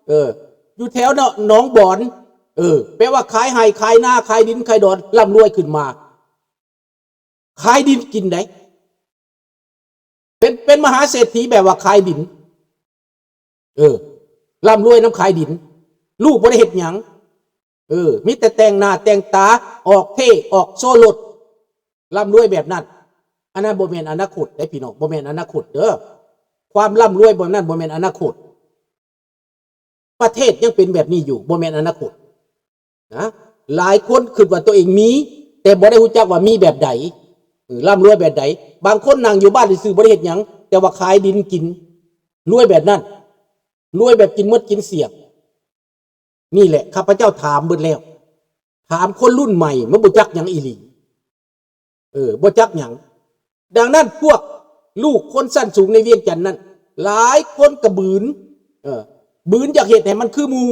ເອີ ຢູ່ແຖວໜອງບອນ ເອີ ແປວ່າຂາຍໄຮ່ ຂາຍນາ ຂາຍດິນ ຂາຍດອນ ລ່ຳລວຍຂຶ້ນມາ. ຂາຍດິນກິນໄດ໋ ເປັນ ເປັນມະຫາເສດຖີແບບວ່າຂາຍດິນ ເອີ ລ່ຳລວຍນຳຂາຍດິນ ລູກບໍ່ໄດ້ເຮັດຫຍັງ ເອີ ມີແຕ່ແຕ່ງໜ້າແຕ່ງຕາ ອອກເທ່ ອອກໂຊລົດ ລ່ຳລວຍແບບນັ້ນ. ອັນນັ້ນບໍ່ແມ່ນອະນາຄົດເດ້ພີ່ນ້ອງ ບໍ່ແມ່ນອະນາຄົດເດີ ຄວາມລ່ຳລວຍແບບນັ້ນບໍ່ແມ່ນອະນາຄົດ. ປະເທດຍັງເປັນແບບນີ້ຢູ່ ບໍ່ແມ່ນອະນາຄົດນະ. ຫຼາຍຄົນຄິດວ່າຕົວເອງມີ ແຕ່ບໍ່ໄດ້ຮູ້ຈັກວ່າມີແບບໃດ ເອີ ລ່ຳລວຍແບບໃດ. ບາງຄົນນັ່ງຢູ່ບ້ານຊື່ໆ ບໍ່ໄດ້ເຮັດຫຍັງ ແຕ່ວ່າຂາຍດິນກິນ ລວຍແບບນັ້ນ ລວຍແບບກິນໝົດກິນສຽງ. ນີ້ແຫຼະ ຂ້າພະເຈົ້າຖາມເບິດແລ້ວ ຖາມຄົນລຸ້ນໃໝ່ ມັນບໍ່ຈັກຫຍັງອີ່ຫຼີ. ເອີ ບໍ່ຈັກຫຍັງ. ດັ່ງນັ້ນ ພວກລູກຄົນຊັ້ນສູງໃນວຽງຈັນນັ້ນ ຫຼາຍຄົນກະບືນ ເອີ ບືນຢາກເຮັດໃຫ້ມັນຄືໝູ່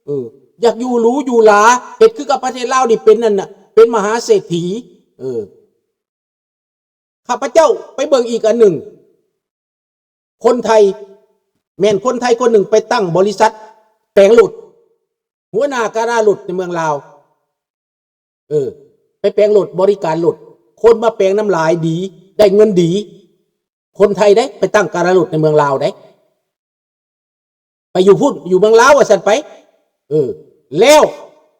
ເອີ ຢາກຢູ່ຫຼູຢູ່ຫຼາ ເຮັດຄືກັບປະເທດລາວນີ້ເປັນນັ້ນນະ ເປັນມະຫາເສດຖີ. ເອີ ຂ້າພະເຈົ້າໄປເບິ່ງອີກອັນໜຶ່ງ ຄົນໄທ ແມ່ນຄົນໄທຄົນໜຶ່ງໄປຕັ້ງບໍລິສັດແປງລົດ ຫົວໜ້າກາລາລົດໃນເມືອງລາວ ເອີ ໄປແປງລົດ ບໍລິການລົດ ຄົນມາແປງນຳຫຼາຍດີ ໄດ້ເງິນດີ. ຄົນໄທເດ້ ໄປຕັ້ງກາລາລົດໃນເມືອງລາວເດ້ ໄປຢູ່ພຸ້ນ ຢູ່ເມືອງລາວວ່າຊັ້ນໄປ ເອີ ແລ້ວ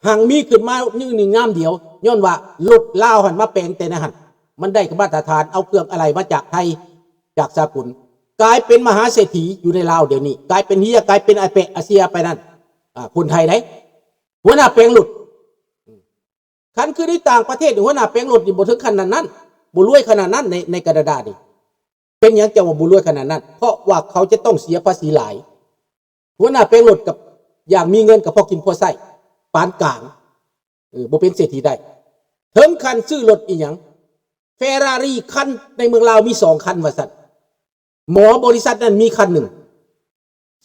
ຮັ່ງມີຂຶ້ນມາຍືນໜຶ່ງຍາມດຽວ ຍ້ອນວ່າລົດລາວຫັ້ນມາແປງແຕ່ໃນຫັ້ນ ມັນໄດ້ມາດຕະຖານ ເອົາເຄື່ອງອາໄຫຼ່ມາຈາກໄທ ຈາກສາກົນ ກາຍເປັນມະຫາເສດຖີຢູ່ໃນລາວດຽວນີ້ ກາຍເປັນເຮຍ ກາຍເປັນອາແປະອາເຊຍໄປນັ້ນ. ອາ ຄົນໄທເດ້ ຫົວໜ້າແປງລົດ. ຄັນຄືໃນຕ່າງປະເທດນີ້ ຫົວໜ້າແປງລົດນີ້ບໍ່ເຖິງຂະໜາດນັ້ນ ບໍ່ລວຍຂະໜາດນັ້ນ ໃນ ໃນການາດານີ້. ເປັນຫຍັງຈັ່ງວ່າບໍ່ລວຍຂະໜາດນັ້ນ? ເພາະວ່າເຂົາຈະຕ້ອງເສຍພາສີຫຼາຍ. ຫົວໜ້າແປງລົດກັບຢ່າງມີເງິນກໍພໍກິນພໍໃຊ້ ປານກາງ ເອີ ບໍ່ເປັນເສດຖີໄດ້. ເຖິງຂັ້ນຊື້ລົດອີຫຍັງ ເຟີຣາຣີຄັນ ໃນເມືອງລາວມີສອງຄັນວ່າຊັ້ນ ໝໍບໍລິສັດນັ້ນມີຄັນໜຶ່ງ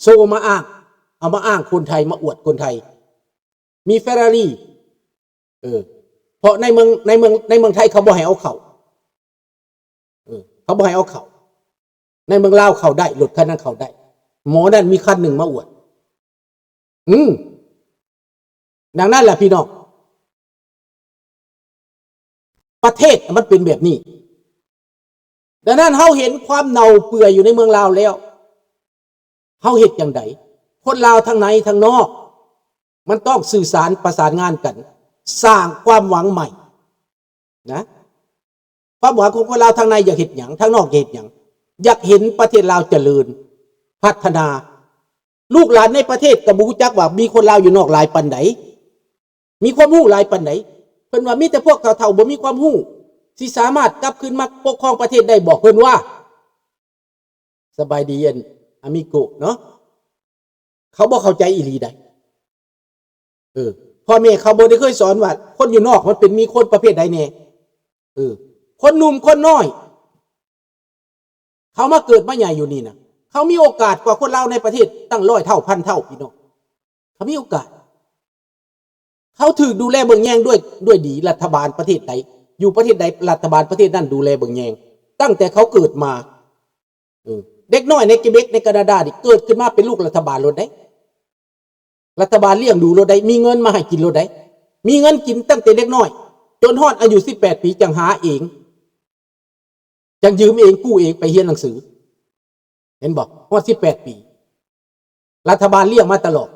ໂຊມາອ້າງ ເອົາມາອ້າງຄົນໄທ ມາອວດຄົນໄທ ມີເຟີຣາຣີ ເອີ ເພາະໃນເມືອງ ໃນເມືອງ ໃນເມືອງໄທເຂົາບໍ່ໃຫ້ເອົາເຂົ້າ ເອີ ເຂົາບໍ່ໃຫ້ເອົາເຂົ້າ ໃນເມືອງລາວເຂົ້າໄດ້ ລົດຄັນນັ້ນເຂົ້າໄດ້ ໝໍນັ້ນມີຄັນໜຶ່ງມາອວດ. ອືມ ດັ່ງນັ້ນແຫຼະພີ່ນ້ອງ ປະເທດມັນເປັນແບບນີ້. ດັ່ງນັ້ນ ເຮົາເຫັນຄວາມເນົ່າເປື່ອຍຢູ່ໃນເມືອງລາວແລ້ວ ເຮົາເຮັດຈັ່ງໃດ? ຄົນລາວທັງໃນທັງນອກ ມັນຕ້ອງສື່ສານປະສານງານກັນ ສ້າງຄວາມຫວັງໃໝ່ນະ. ຄວາມຫວັງຂອງຄົນລາວທາງໃນຢາກເຮັດຫຍັງ? ທາງນອກຢາກເຮັດຫຍັງ? ຢາກເຫັນປະເທດລາວຈະເລີນ ພັດທະນາ. ລູກຫຼານໃນປະເທດກໍບໍ່ຮູ້ຈັກວ່າມີຄົນລາວຢູ່ນອກຫຼາຍປານໃດ ມີຄວາມຮູ້ຫຼາຍປານໃດ. ເພິ່ນວ່າມີແຕ່ພວກເຖົ້າໆ ບໍ່ມີຄວາມຮູ້ ຊິສາມາດກັບຄືນມາປົກຄອງປະເທດໄດ້ບໍ່? ເພິ່ນວ່າ ສະບາຍດີ ອັນ ອາມິໂກເນາະ ເຂົາບໍ່ເຂົ້າໃຈອີ່ຫຼີໃດ໋. ເອີ ພໍ່ແມ່ເຂົາບໍ່ໄດ້ເຄີຍສອນວ່າຄົນຢູ່ນອກມັນເປັນ ມີຄົນປະເພດໃດແດ່. ເອີ ຄົນໜຸ່ມຄົນນ້ອຍ ເຂົາມາເກີດມາໃຫຍ່ຢູ່ນີ້ນະ ເຂົາມີໂອກາດກວ່າຄົນລາວໃນປະເທດຕັ້ງຮ້ອຍເທົ່າພັນເທົ່າ ພີ່ນ້ອງ. ເຂົາມີໂອກາດ ເຂົາຖືກດູແລເບິ່ງແຍງດ້ວຍ ດ້ວຍດີ. ລັດຖະບານປະເທດໃດ ຢູ່ປະເທດໃດ ລັດຖະບານປະເທດນັ້ນດູແລເບິ່ງແຍງ ຕັ້ງແຕ່ເຂົາເກີດມາ. ເອີ ເດັກນ້ອຍໃນເກເບັກ ໃນການາດານີ້ ເກີດຂຶ້ນມາເປັນລູກລັດຖະບານໂລດເດ້. ລັດຖະບານລ້ຽງດູໂລດໄດ໋ ມີເງິນມາໃຫ້ກິນໂລດໄດ໋ ມີເງິນກິນຕັ້ງແຕ່ເດັກນ້ອຍ ຈົນຮອດອາຍຸສິບແປດປີ ຈັ່ງຫາເອງ ຈັ່ງຢືມເອງ ກູ້ເອງໄປຮຽນໜັງສື ເຫັນບໍ່? ຮອດສິບແປດປີ ລັດຖະບານລ້ຽງມາຕະຫຼອດ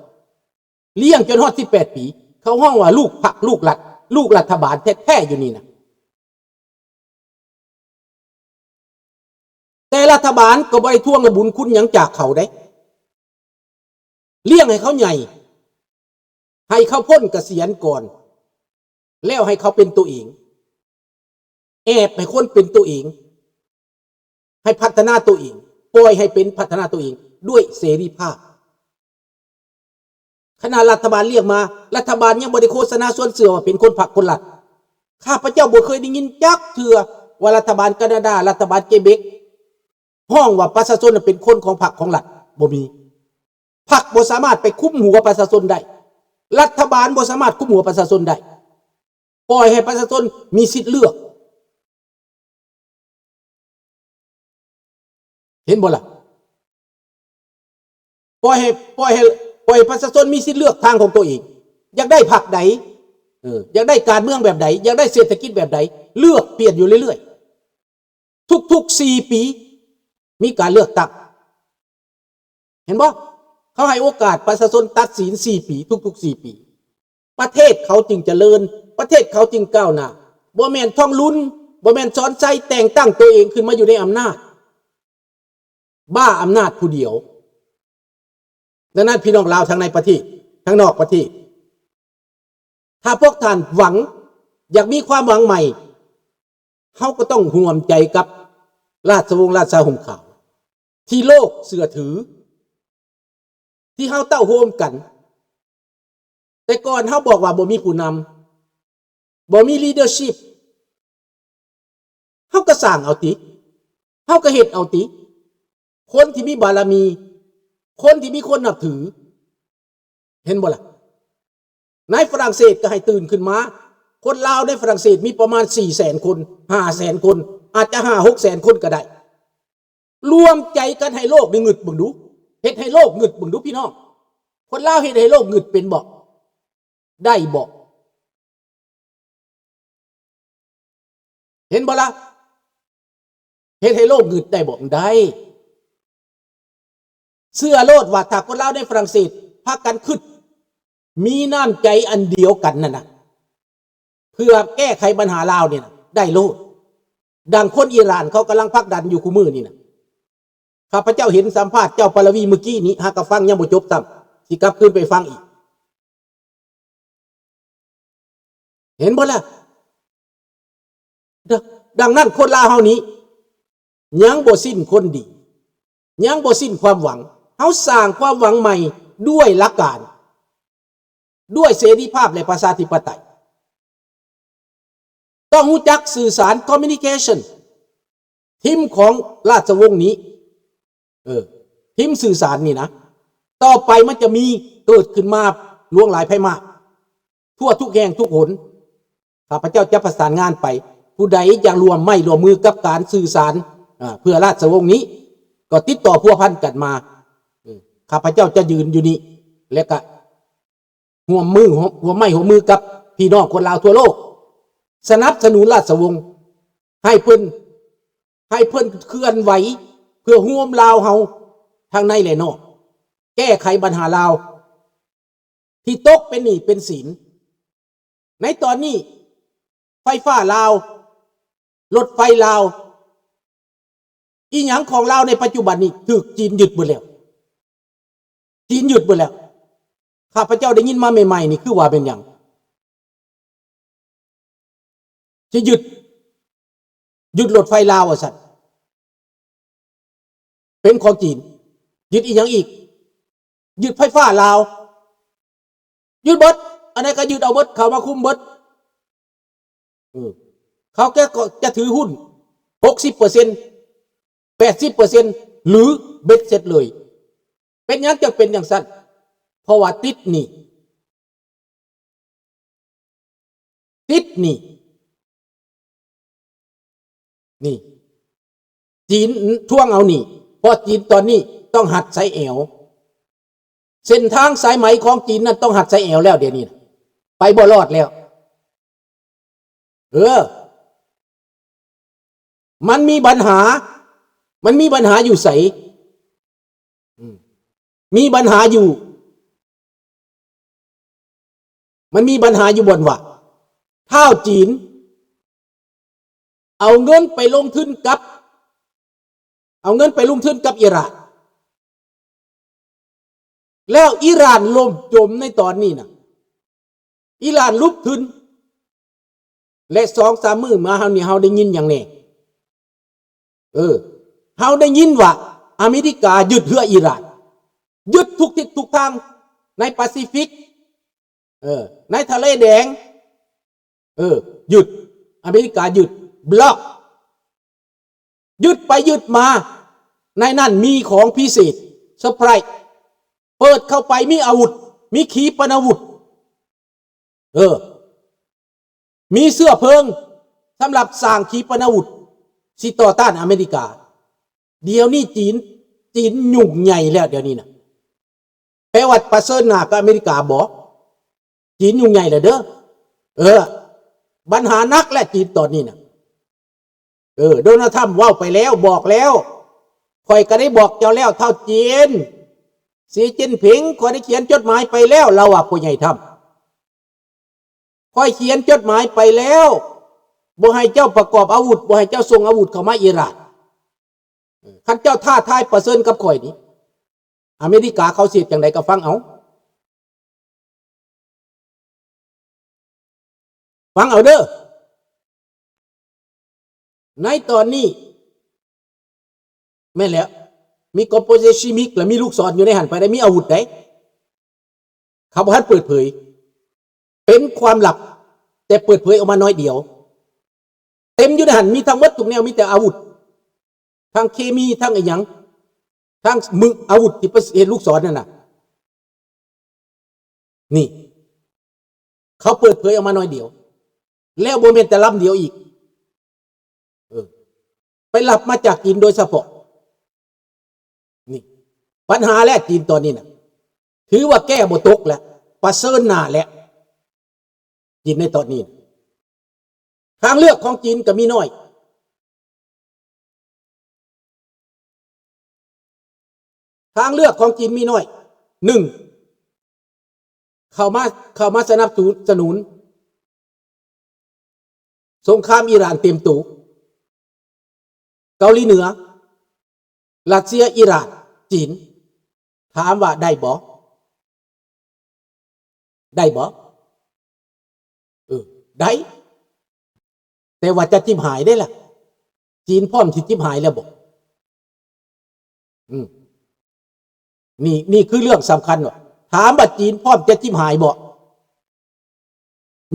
ລ້ຽງຈົນຮອດສິບແປດປີ ເຂົາຮ້ອງວ່າລູກພັກ ລູກລັດ ລູກລັດຖະບານແທ້ໆ ຢູ່ນີ້ນະ. ແຕ່ລັດຖະບານກໍບໍ່ໄດ້ທວງບຸນຄຸນຫຍັງຈາກເຂົາເດ້ ລ້ຽງໃຫ້ເຂົາໃຫຍ່ ໃຫ້ເຂົາພົ້ນກະສຽນກ່ອນ ແລ້ວໃຫ້ເຂົາເປັນໂຕເອງ ແອບໃຫ້ຄົນເປັນໂຕເອງ ໃຫ້ພັດທະນາໂຕເອງ ປ່ອຍໃຫ້ເປັນ ພັດທະນາໂຕເອງດ້ວຍເສລີພາບ. ຂະໜາດລັດຖະບານລ້ຽງມາ ລັດຖະບານຍັງບໍ່ໄດ້ໂຄສະນາຊວນເຊື່ອວ່າເປັນຄົນພັກຄົນລັດ. ຂ້າພະເຈົ້າບໍ່ເຄີຍໄດ້ຍິນຈັກເທື່ອວ່າລັດຖະບານການາດາ ລັດຖະບານເກເບັກ ຮ້ອງວ່າປະຊາຊົນເປັນຄົນຂອງພັກຂອງລັດ ບໍ່ມີ. ພັກບໍ່ສາມາດໄປຄຸມຫົວປະຊາຊົນໄດ້ ລັດຖະບານບໍ່ສາມາດຄຸມຫົວປະຊາຊົນໄດ້ ປ່ອຍໃຫ້ປະຊາຊົນມີສິດເລືອກ. ເຫັນບໍ່ລະ? ປ່ອຍໃຫ້ ປ່ອຍໃຫ້ ປ່ອຍປະຊາຊົນມີສິດເລືອກທາງຂອງຕົວເອງ ຢາກໄດ້ພັກໃດ ເອີ ຢາກໄດ້ການເມືອງແບບໃດ ຢາກໄດ້ເສດຖະກິດແບບໃດ ເລືອກປ່ຽນຢູ່ເລື້ອຍໆ ທຸກໆສີ່ປີ ມີການເລືອກຕັ້ງ. ເຫັນບໍ່? ເຂົາໃຫ້ໂອກາດປະຊາຊົນຕັດສິນສີ່ປີ ທຸກໆສີ່ປີ ປະເທດເຂົາຈຶ່ງຈະເລີນ ປະເທດເຂົາຈຶ່ງກ້າວໜ້າ. ບໍ່ແມ່ນທອງລຸນ ບໍ່ແມ່ນສອນໄຊແຕ່ງຕັ້ງຕົວເອງຂຶ້ນມາຢູ່ໃນອຳນາດ ບ້າອຳນາດຜູ້ດຽວ. ດັ່ງນັ້ນ ພີ່ນ້ອງລາວທັງໃນປະເທດ ທັງນອກປະເທດ ຖ້າພວກທ່ານຫວັງ ຢາກມີຄວາມຫວັງໃໝ່ ເຮົາກໍຕ້ອງຮ່ວມໃຈກັບລາຊະວົງລາຊະຫຸມຂາວ ທີ່ໂລກເຊື່ອຖື ທີ່ເຮົາເຕົ້າໂຮມກັນ. ແຕ່ກ່ອນເຮົາບອກວ່າບໍ່ມີຜູ້ນຳ ບໍ່ມີ leadership ເຮົາກໍສ້າງເອົາຕິ ເຮົາກໍເຮັດເອົາຕິ ຄົນທີ່ມີບາລະມີ ຄົນທີ່ມີຄົນນັບຖື ເຫັນບໍ່ລະ? ໃນຝຣັ່ງເສດກໍໃຫ້ຕື່ນຂຶ້ນມາ ຄົນລາວໃນຝຣັ່ງເສດມີປະມານສີ່ແສນຄົນ ຫ້າແສນຄົນ ອາດຈະຫ້າຫົກແສນຄົນກໍໄດ້ ລວມໃຈກັນໃຫ້ໂລກນີ້ງຶດເບິ່ງດູ ເຮັດໃຫ້ໂລກງຶດເບິ່ງດູພີ່ນ້ອງ ຄົນລາວເຮັດໃຫ້ໂລກງຶດເປັນບໍ່? ໄດ້ບໍ່? ເຫັນບໍ່ລະ? ເຮັດໃຫ້ໂລກງຶດໄດ້ບໍ່? ໄດ້. ເຊື່ອໂລດວ່າຖ້າຄົນລາວໃນຝຣັ່ງເສດພາກັນຄຶດ ມີນ້ຳໃຈອັນດຽວກັນນັ້ນນະ ເພື່ອແກ້ໄຂບັນຫາລາວນີ້ນະ ໄດ້ໂລດ. ດັ່ງຄົນອີຣານເຂົາກຳລັງຜັກດັນຢູ່ຄູ່ມື້ນີ້ນະ. ຂ້າພະເຈົ້າເຫັນສຳພາດເຈົ້າປາລະວີມື້ກີ້ນີ້ ຫາກະຟັງຍັງບໍ່ຈົບຊ້ຳ ຊິກັບຄືນໄປຟັງອີກ. ເຫັນບໍ່ລະ? ດ- ດັ່ງນັ້ນຄົນລາວເຮົານີ້ຍັງບໍ່ສິ້ນຄົນດີ ຍັງບໍ່ສິ້ນຄວາມຫວັງ. ເຮົາສ້າງຄວາມຫວັງໃໝ່ດ້ວຍຫຼັກການ ດ້ວຍເສລີພາບ ແລະ ປະຊາທິປະໄຕ. ຕ້ອງຮູ້ຈັກສື່ສານ communication ທີມຂອງລາຊະວົງນີ້ ເອີ ທີມສື່ສານນີ້ນະ ຕໍ່ໄປມັນຈະມີເກີດຂຶ້ນມາຫຼວງຫຼາຍໄພມາກ ທົ່ວທຸກແຫ່ງທຸກຫົນ. ຂ້າພະເຈົ້າຈະປະສານງານໄປ ຜູ້ໃດຢາກຮ່ວມໄມ້ຮ່ວມມືກັບການສື່ສານ ເອີ ເພື່ອລາຊະວົງນີ້ ກໍຕິດຕໍ່ພົວພັນກັນມາ. ເອີ ຂ້າພະເຈົ້າຈະຢືນຢູ່ນີ້ ແລະກະ ຮ່ວມມື ຮ່ວມໄມ້ຮ່ວມມືກັບພີ່ນ້ອງຄົນລາວທົ່ວໂລກ ສະໜັບສະໜູນລາຊະວົງ ໃຫ້ເພິ່ນ ໃຫ້ເພິ່ນເຄື່ອນໄຫວ ເພື່ອຮ່ວມລາວເຮົາທັງໃນ ແລະ ນອກ ແກ້ໄຂບັນຫາລາວທີ່ຕົກເປັນໜີ້ເປັນສິນ. ໃນຕອນນີ້ ໄຟຟ້າລາວ ລົດໄຟລາວ ອີ່ຫຍັງຂອງລາວໃນປັດຈຸບັນນີ້ຖືກຈີນຍຶດເບິດແລ້ວ ຈີນຍຶດເບິດແລ້ວ. ຂ້າພະເຈົ້າໄດ້ຍິນມາໃໝ່ໆນີ້ ຄືວ່າແມ່ນຫຍັງ ຊິຍຶດ ຍຶດລົດໄຟລາວວ່າຊັ້ນ ເປັນຂອງຈີນ. ຍຶດອີ່ຫຍັງອີກ? ຍຶດໄຟຟ້າລາວ ຍຶດເບິດ ອັນໃດກໍຍຶດເອົາເບິດ ເຂົ້າມາຄຸມເບິດ. ເອີ ເຂົາແກ່ກໍຈະຖືຫຸ້ນຫົກສິບເປີເຊັນ ແປດສິບເປີເຊັນ ຫຼື ເບັດເສັດເລີຍ. ເປັນຫຍັງຈັ່ງເປັນຈັ່ງຊັ້ນ? ເພາະວ່າຕິດໜີ້ ຕິດໜີ້ ນີ້ ຈີນທວງເອົາໜີ້ ເພາະຈີນຕອນນີ້ຕ້ອງຮັດສາຍແອວ. ເສັ້ນທາງສາຍໄໝຂອງຈີນນັ້ນຕ້ອງຮັດສາຍແອວແລ້ວ ດຽວນີ້ນະ ໄປບໍ່ລອດແລ້ວ. ເອີ ມັນມີບັນຫາ ມັນມີບັນຫາຢູ່ໃສ? ອືມ ມີບັນຫາຢູ່ ມັນມີບັນຫາຢູ່ບ່ອນວ່າ ທ້າວຈີນເອົາເງິນໄປລົງທຶນກັບ ເອົາເງິນໄປລົງທຶນກັບອີຣານ ແລ້ວອີຣານລົ້ມຈົມໃນຕອນນີ້ນະ ອີຣານຫຼຸບທຶນ ແລະ ສອງສາມມື້ມາເຮົານີ້ ເຮົາໄດ້ຍິນຫຍັງແດ່? ເອີ ເຮົາໄດ້ຍິນວ່າອາເມລິກາຍຶດເຮືອອີຣານ ຍຶດທຸກທິດທຸກທາງ ໃນປາຊີຟິກ ເອີ ໃນທະເລແດງ ເອີ ຍຶດ ອາເມລິກາຍຶດ ບລັອກ ຍຶດໄປຍຶດມາ ໃນນັ້ນມີຂອງພິເສດ ເຊີໄພຣສ໌ ເປີດເຂົ້າໄປມີອາວຸດ ມີຂີປະນາວຸດ ເອີ ມີເຊື້ອເພີງສຳລັບສ້າງຂີປະນາວຸດ ຊິຕໍ່ຕ້ານອາເມລິກາ. ດຽວນີ້ຈີນ ຈີນຫຍຸ້ງໃຫຍ່ແລ້ວ ດຽວນີ້ນະ ແປວ່າປະເຊີນໜ້າກັບອາເມລິກາບໍ? ຈີນຫຍຸ້ງໃຫຍ່ແລ້ວເດີ. ເອີ ບັນຫາໜັກແຫຼະຈີນຕອນນີ້ນະ. ເອີ ໂດນັລທຳເວົ້າໄປແລ້ວ ບອກແລ້ວ, ຂ້ອຍກໍໄດ້ບອກເຈົ້າແລ້ວ ທ້າວຈີນ ສີຈິ້ນຜິງ, ຂ້ອຍໄດ້ຂຽນຈົດໝາຍໄປແລ້ວ, ລາວວ່າ ຜູ້ໃຫຍ່ທຳ ຂ້ອຍຂຽນຈົດໝາຍໄປແລ້ວ ບໍ່ໃຫ້ເຈົ້າປະກອບອາວຸດ, ບໍ່ໃຫ້ເຈົ້າສົ່ງອາວຸດເຂົ້າມາອີຣານ. ເອີ ຄັນເຈົ້າທ້າທາຍປະເຊີນກັບຂ້ອຍນີ້ ອາເມລິກາເຂົາຊິເຮັດຈັ່ງໃດກໍຟັງເອົາ. ຟັງເອົາເດີ. ໃນຕອນນີ້ ແມ່ນແລ້ວ ມີກອບໂປເຊຊິມິກ ແລະ ມີລູກສອນຢູ່ໃນຫັ້ນ ໄປໄດ້ມີອາວຸດໃດ. ເຂົາບໍ່ທັນເປີດເຜີຍ ເປັນຄວາມລັບ ແຕ່ເປີດເຜີຍອອກມາໜ້ອຍດຽວ. ເຕັມຢູ່ໃນຫັ້ນ ມີທັງໝົດທຸກແນວ ມີແຕ່ອາວຸດ ທັງເຄມີ ທັງອີ່ຫຍັງ ທັງມື ອາວຸດທີ່ໄປເຮັດລູກສອນນັ້ນນະ. ນີ້ ເຂົາເປີດເຜີຍອອກມາໜ້ອຍດຽວ ແລ້ວບໍ່ແມ່ນແຕ່ລຳດຽວອີກ ເອີ ໄປລັບມາຈາກຈີນໂດຍສະເພາະ. ນີ້ ບັນຫາແລ້ວ ຈີນຕອນນີ້ນະ ຖືວ່າແກ້ບໍ່ຕົກແລ້ວ ປະເຊີນໜ້າແລ້ວ ຈີນໃນຕອນນີ້. ທາງເລືອກຂອງຈີນກໍມີໜ້ອຍ. ທາງເລືອກຂອງຈີນມີໜ້ອຍ. ໜຶ່ງ ເຂົ້າມາ ເຂົ້າມາສະໜັບສະໜູນສົງຄາມອີຣານເຕັມໂຕ. ເກົາຫຼີເໜືອ, ຣັດເຊຍ, ອີຣານ, ຈີນ. ຖາມວ່າໄດ້ບໍ່? ໄດ້ບໍ່? ເອີ ໄດ້ ແຕ່ວ່າຈະຈິບຫາຍໄດ້ລະ. ຈີນພ້ອມຊິຈິບຫາຍແລ້ວບໍ່? ອືມ ນີ້ ນີ້ຄືເລື່ອງສຳຄັນວ່າ ຖາມວ່າຈີນພ້ອມຈະຈິບຫາຍບໍ່?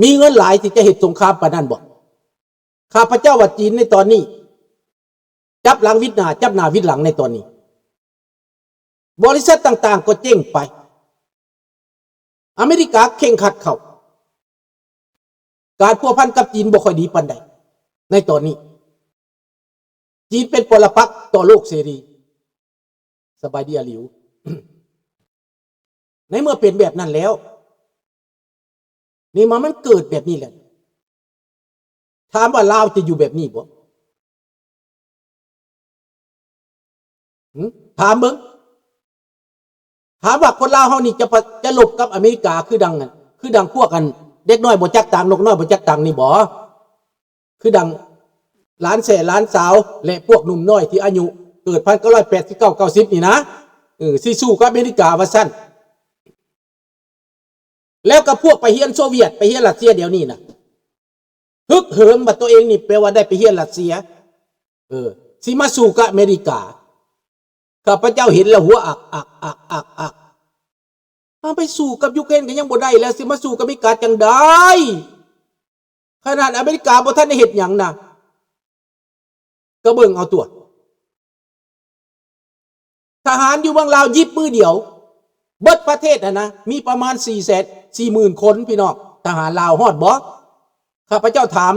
ມີເງິນຫຼາຍທີ່ຈະເຮັດສົງຄາມປານນັ້ນບໍ່? ຂ້າພະເຈົ້າວ່າຈີນໃນຕອນນີ້ ຈັບຫຼັງຫວິດໜ້າ ຈັບໜ້າຫວິດຫຼັງໃນຕອນນີ້. ບໍລິສັດຕ່າງໆກໍເຈັງໄປ. ອາເມລິກາເຄັ່ງຄັດເຂົ້າ. ການພົວພັນກັບຈີນບໍ່ຄ່ອຍດີປານໃດໃນຕອນນີ້. ຈີນເປັນປໍລະປັກຕໍ່ໂລກເສລີ. ສະບາຍດີອາຫຼິວ. ໃນເມື່ອເປັນແບບນັ້ນແລ້ວ ນີ້ມາ ມັນເກີດແບບນີ້ແຫຼະ. ຖາມວ່າລາວຈະຢູ່ແບບນີ້ບໍ່? ຫຶ? ຖາມເບິ່ງ. ຖາມວ່າຄົນລາວເຮົານີ້ຈະປະ ຈະລົບກັບອາເມລິກາ ຄືດັ່ງ ຄືດັ່ງພວກອັນເດັກນ້ອຍບໍ່ຈັກຕາງ ນົກນ້ອຍບໍ່ຈັກຕາງນີ້ບໍ່? ຄືດັ່ງຫຼານແຊຫຼານສາວ ແລະ ພວກໜຸ່ມນ້ອຍທີ່ອາຍຸເກີດພັນເກົ້າຮ້ອຍແປດສິບເກົ້າ ເກົ້າສິບນີ້ນະ ເອີ ຊິສູ້ກັບອາເມລິກາວ່າຊັ້ນ. ແລ້ວກໍພວກໄປຮຽນໂຊວຽດ ໄປຮຽນຣັດເຊຍດຽວນີ້ນະ ຮຶກເຫີມວ່າຕົວເອງນີ້ແປວ່າໄດ້ໄປຮຽນຣັດເຊຍ ເອີ ຊິມາສູ້ກັບອາເມລິກາ. ຂ້າພະເຈົ້າເຫັນແລ້ວຫົວອັກໆໆໆ ເອົາໄປສູ້ກັບຢູເຄຣນກໍຍັງບໍ່ໄດ້ ແລ້ວຊິມາສູ້ກັບອາເມລິກາຈັ່ງໃດ? ຂະໜາດອາເມລິກາບໍ່ທັນໄດ້ເຮັດຫຍັງນະ ກໍເບິ່ງເອົາຕົວະ. ທະຫານຢູ່ເມືອງລາວຢິບມື້ດຽວ ເບິດປະເທດຫັ້ນນະ ມີປະມານສີ່ແສນ ສີ່ໝື່ນຄົນ ພີ່ນ້ອງ. ທະຫານລາວຮອດບໍ່? ຂ້າພະເຈົ້າຖາມ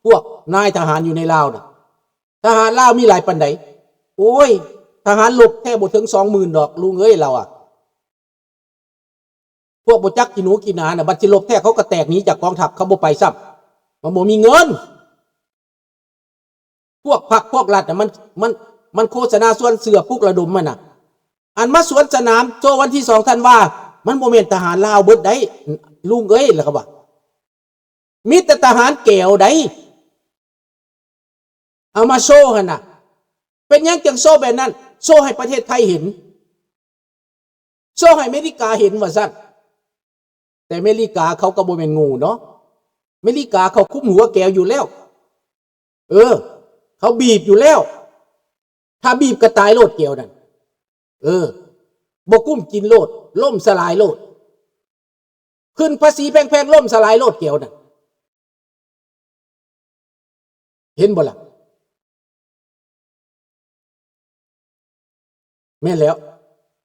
ພວກນາຍທະຫານຢູ່ໃນລາວນະ ທະຫານລາວມີຫຼາຍປານໃດ? ໂອ້ຍ ທະຫານລົບແທ້ບໍ່ເຖິງສອງໝື່ນດອກ ລຸງເອີຍ ລາວອະ. ພວກບໍ່ຈັກຂີ້ໜູຂີ້ໜານະ ບັດຊິລົບແທ້ເຂົາກໍແຕກໜີຈາກກອງທັບ ເຂົາບໍ່ໄປຊ້ຳ ມັນບໍ່ມີເງິນ. ພວກພັກພວກລັດນະ ມັນ ມັນ ມັນໂຄສະນາຊວນເຊື່ອ ປຸກລະດົມມັນນະ. ອັນມາສວນສະໜາມໂຊວັນທີສອງທັນວາ ມັນບໍ່ແມ່ນທະຫານລາວເບິດໃດ ລຸງເອີຍ ລະກະວ່າ ມີແຕ່ທະຫານແກວໃດ ເອົາມາໂຊຫັ້ນນະ. ເປັນຫຍັງຈຶ່ງໂຊແບບນັ້ນ? ໂຊໃຫ້ປະເທດໄທເຫັນ ໂຊໃຫ້ເມລິກາເຫັນວ່າຊັ້ນ. ແຕ່ເມລິກາເຂົາກໍບໍ່ແມ່ນໂງ່ເນາະ ເມລິກາເຂົາຄຸມຫົວແກວຢູ່ແລ້ວ. ເອີ ເຂົາບີບຢູ່ແລ້ວ ຖ້າບີບກໍຕາຍໂລດແກວນັ້ນ. ເອີ ບໍ່ກຸ້ມກິນໂລດ ລົ້ມສະຫຼາຍໂລດ ຂຶ້ນພາສີແພງໆ ລົ້ມສະຫຼາຍໂລດແກວນັ້ນ. ເຫັນບໍ່ລະ? ແມ່ນແລ້ວ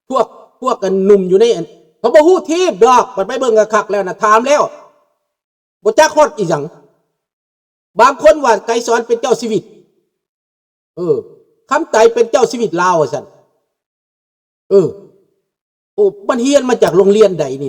ພວກ ພວກອັນໜຸ່ມຢູ່ໃນອັນ ເຂົາບໍ່ຮູ້ທີບດອກ ບັດໄປເບິ່ງຄັກໆແລ້ວນະ ຖາມແລ້ວ ບໍ່ຈັກຮອດອີ່ຫຍັງ. ບາງຄົນວ່າໄກສອນເປັນເຈົ້າຊີວິດ ເອີ ຄຳໄຕເປັນເຈົ້າຊີວິດລາວວ່າຊັ້ນ. ເອີ ມັນຮຽນມາຈາກໂຮງຮຽນໃດນີ້?